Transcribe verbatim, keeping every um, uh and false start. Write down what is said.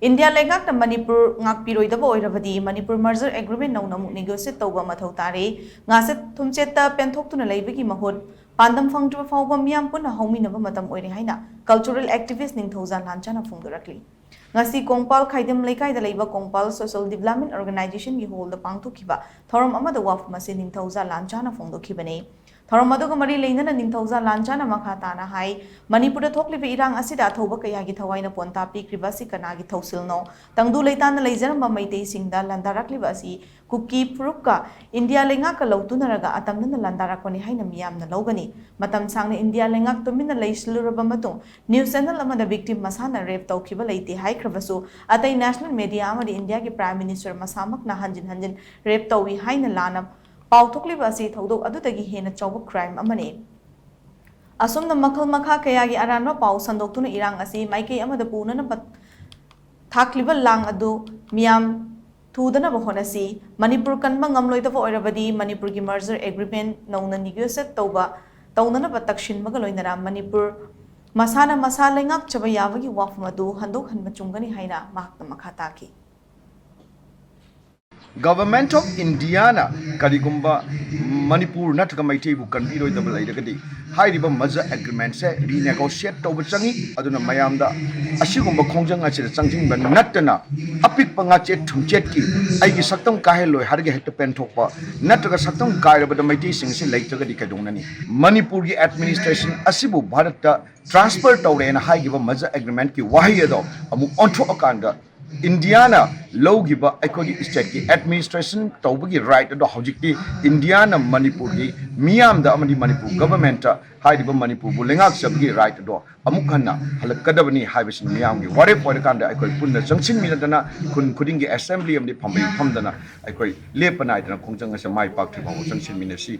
India ꯂꯩꯉꯥꯛꯅ ꯃꯅꯤꯄꯨꯔ ꯉꯥꯛꯄꯤꯔꯣꯏꯗꯕ ꯑꯣꯏꯔꯕꯗꯤ Manipur merger agreement ꯅꯧꯅ ꯑꯃꯨꯛ negotiate ꯇꯧꯕ ꯃꯊꯧ ꯇꯥꯔꯦ꯫ ꯉꯥꯆꯦꯠ ꯊꯨꯝꯆꯦꯠꯇ ꯄꯦꯟꯊꯣꯛꯇꯨꯅ ꯂꯩꯕꯒꯤ ꯃꯍꯨꯠ ꯄꯥꯟꯗꯝ ꯐꯪꯗ꯭ꯔꯤꯕ ꯐꯥꯎꯕ ꯃꯤꯌꯥꯝ ꯄꯨꯟꯅ ꯍꯧꯃꯤꯟꯅꯕ ꯃꯇꯝ ꯑꯣꯏꯔꯦ ꯍꯥꯏꯅ cultural activist ꯅꯤꯡꯊꯧꯖꯥ ꯂꯥꯟꯆꯥꯅ ꯐꯣꯡꯗꯣꯔꯛꯂꯤ꯫ ꯉꯁꯤ ꯀꯣꯡꯄꯥꯜ ꯈꯥꯏꯗꯦꯝ ꯂꯩꯀꯥꯏꯗ ꯂꯩꯕ ꯀꯣꯡꯄꯥꯜ Social Development Organization ꯒꯤ hall ꯗ ꯄꯥꯡꯊꯣꯛꯈꯤꯕ ꯊꯧꯔꯝ ꯑꯃꯗ ꯋꯥꯐꯝ ꯑꯁꯤ ꯅꯤꯡꯊꯧꯖꯥ ꯂꯥꯟꯆꯥꯅ ꯐꯣꯡꯗꯣꯛꯈꯤꯕꯅꯤ꯫ ꯊꯧꯔꯝ ꯑꯗꯨꯒ ꯃꯔꯤ ꯂꯩꯅꯅ ꯅꯤꯡꯊꯧꯖꯥ ꯂꯥꯟꯆꯥꯅ ꯃꯈꯥ ꯇꯥꯅ ꯍꯥꯏ, ꯃꯅꯤꯄꯨꯔꯗ ꯊꯣꯛꯂꯤꯕ ꯏꯔꯥꯡ ꯑꯁꯤꯗ ꯑꯊꯧꯕ ꯀꯌꯥꯒꯤ ꯊꯋꯥꯏꯅ ꯄꯣꯟꯇꯥ ꯄꯤꯈ꯭ꯔꯤꯕ ꯑꯁꯤ ꯀꯅꯥꯒꯤ ꯊꯧꯁꯤꯜꯅꯣ? ꯇꯪꯗꯨ ꯂꯩꯇꯥꯅ ꯂꯩꯖꯔꯝꯕ ꯃꯩꯇꯩꯁꯤꯡꯗ ꯂꯥꯟꯗꯥꯔꯛꯂꯤꯕ ꯑꯁꯤ ꯀꯨꯀꯤ ꯐꯨꯔꯨꯞꯀ ꯏꯟꯗꯤꯌꯥ ꯂꯩꯉꯥꯛꯀ ꯂꯧꯇꯨꯅꯔꯒ ꯑꯇꯝꯅꯅ ꯂꯥꯟꯗꯥꯔꯛꯄꯅꯤ ꯍꯥꯏꯅ ꯃꯤꯌꯥꯝꯅ ꯂꯧꯒꯅꯤ꯫ ꯃꯇꯝ ꯁꯥꯡꯅ ꯏꯟꯗꯤꯌꯥ ꯂꯩꯉꯥꯛ ꯇꯨꯃꯤꯟꯅ ꯂꯩꯁꯤꯜꯂꯨꯔꯕ ꯃꯇꯨꯡ news channel ꯑꯃꯗ victim ꯃꯁꯥꯅ rape ꯇꯧꯈꯤꯕ ꯂꯩꯇꯦ ꯍꯥꯏꯈ꯭ꯔꯕꯁꯨ, ꯑꯇꯩ national media ꯑꯃꯗꯤ ꯏꯟꯗꯤꯌꯥꯒꯤ Prime Minister ꯃꯁꯥꯃꯛꯅ ꯍꯟꯖꯤꯟ ꯍꯟꯖꯤꯟ rape ꯇꯧꯏ ꯍꯥꯏꯅ ꯂꯥꯟꯅ ꯄꯥꯎꯊꯣꯛꯂꯤꯕ ꯑꯁꯤ ꯊꯧꯗꯣꯛ ꯑꯗꯨꯗꯒꯤ ꯍꯦꯟꯅ ꯆꯥꯎꯕ crime ꯑꯃꯅꯤ꯫ ꯑꯁꯨꯝꯅ ꯃꯈꯜ ꯃꯈꯥ ꯀꯌꯥꯒꯤ ꯑꯔꯥꯟꯕ ꯄꯥꯎ ꯁꯟꯗꯣꯛꯇꯨꯅ ꯏꯔꯥꯡ ꯑꯁꯤ ꯃꯥꯏꯀꯩ ꯑꯃꯗ ꯄꯨꯅꯅꯕ ꯊꯥꯛꯂꯤꯕ ꯂꯥꯡ ꯑꯗꯨ ꯃꯤꯌꯥꯝ ꯊꯨꯗꯅꯕ ꯍꯣꯠꯅꯁꯤ꯫ ꯃꯅꯤꯄꯨꯔ ꯀꯟꯕ ꯉꯝꯂꯣꯏꯗꯕ ꯑꯣꯏꯔꯕꯗꯤ ꯃꯅꯤꯄꯨꯔꯒꯤ merger agreement ꯅꯧꯅ negotiate ꯇꯧꯕ, ꯇꯧꯅꯅꯕ ꯇꯛꯁꯤꯟꯕꯒ ꯂꯣꯏꯅꯅ ꯃꯅꯤꯄꯨꯔ ꯃꯁꯥꯅ ꯃꯁꯥ ꯂꯩꯉꯥꯛꯆꯕ ꯌꯥꯕꯒꯤ ꯋꯥꯐꯝ ꯑꯗꯨ ꯍꯟꯗꯣꯛꯍꯟꯕ ꯆꯨꯝꯒꯅꯤ ꯍꯥꯏꯅ ꯃꯍꯥꯛꯅ ꯃꯈꯥ ꯇꯥꯈꯤ꯫ Government of Indiaꯅ ꯀꯔꯤꯒꯨꯝꯕ ꯃꯅꯤꯄꯨꯔ ꯅꯠꯇ꯭ꯔꯒ ꯃꯩꯇꯩꯕꯨ ꯀꯟꯕꯤꯔꯣꯏꯗꯕ ꯂꯩꯔꯒꯗꯤ ꯍꯥꯏꯔꯤꯕ merger agreement ꯁꯦ renegotiate ꯇꯧꯕ ꯆꯪꯉꯤ꯫ ꯑꯗꯨꯅ ꯃꯌꯥꯝꯗ ꯑꯁꯤꯒꯨꯝꯕ ꯈꯣꯡꯖꯪ ꯑꯁꯤꯗ ꯆꯪꯁꯤꯟꯕ ꯅꯠꯇꯅ ꯑꯄꯤꯛꯄ ꯉꯥꯆꯦꯠ ꯊꯨꯝꯆꯦꯠꯀꯤ ꯑꯩꯒꯤ ꯁꯛꯇꯝ ꯀꯥꯏꯍꯜꯂꯣꯏ ꯍꯥꯏꯔꯒ ꯍꯦꯛꯇ ꯄꯦꯟꯊꯣꯛꯄ ꯅꯠꯇ꯭ꯔꯒ ꯁꯛꯇꯝ ꯀꯥꯏꯔꯕꯗ ꯃꯩꯇꯩꯁꯤꯡ ꯑꯁꯤ ꯂꯩꯇ꯭ꯔꯒꯗꯤ ꯀꯩꯗꯧꯅꯅꯤ? ꯃꯅꯤꯄꯨꯔꯒꯤ administration ꯑꯁꯤꯕꯨ ꯚꯥꯔꯠꯇ transfer ꯇꯧꯔꯦꯅ ꯍꯥꯏꯈꯤꯕ merger agreement ꯀꯤ ꯋꯥꯍꯩ ꯑꯗꯣ ꯑꯃꯨꯛ ꯑꯣꯟꯊꯣꯛꯑꯀꯥꯟꯗ ꯏꯟꯗꯤꯌꯥꯅ ꯂꯧꯈꯤꯕ ꯑꯩꯈꯣꯏꯒꯤ state ꯀꯤ administration ꯇꯧꯕꯒꯤ right ꯑꯗꯣ ꯍꯧꯖꯤꯛꯇꯤ ꯏꯟꯗꯤꯌꯥꯅ ꯃꯅꯤꯄꯨꯔꯒꯤ ꯃꯤꯌꯥꯝꯗ ꯑꯃꯗꯤ ꯃꯅꯤꯄꯨꯔ government ꯇ ꯍꯥꯏꯔꯤꯕ ꯃꯅꯤꯄꯨꯔꯕꯨ ꯂꯩꯉꯥꯛꯆꯕꯒꯤ right ꯑꯗꯣ ꯑꯃꯨꯛ ꯍꯟꯅ ꯍꯜꯂꯛꯀꯗꯕꯅꯤ ꯍꯥꯏꯕꯁꯤꯅ ꯃꯤꯌꯥꯝꯒꯤ ꯋꯥꯔꯦꯞ ꯑꯣꯏꯔꯀꯥꯟꯗ ꯑꯩꯈꯣꯏ ꯄꯨꯟꯅ ꯆꯪꯁꯤꯟꯃꯤꯟꯅꯗꯅ ꯈꯨꯟ ꯈꯨꯗꯤꯡꯒꯤ assembly ꯑꯃꯗꯤ ꯐꯝꯕꯩ ꯐꯝꯗꯅ ꯑꯩꯈꯣꯏ ꯂꯦꯞꯄ ꯅꯥꯏꯗꯅ ꯈꯣꯡꯖꯪ ꯑꯁꯤ ꯃꯥꯏ ꯄꯥꯛꯇ꯭ꯔꯤ ꯐꯥꯎꯕ ꯆꯪꯁꯤꯟꯃꯤꯟꯅꯁꯤ꯫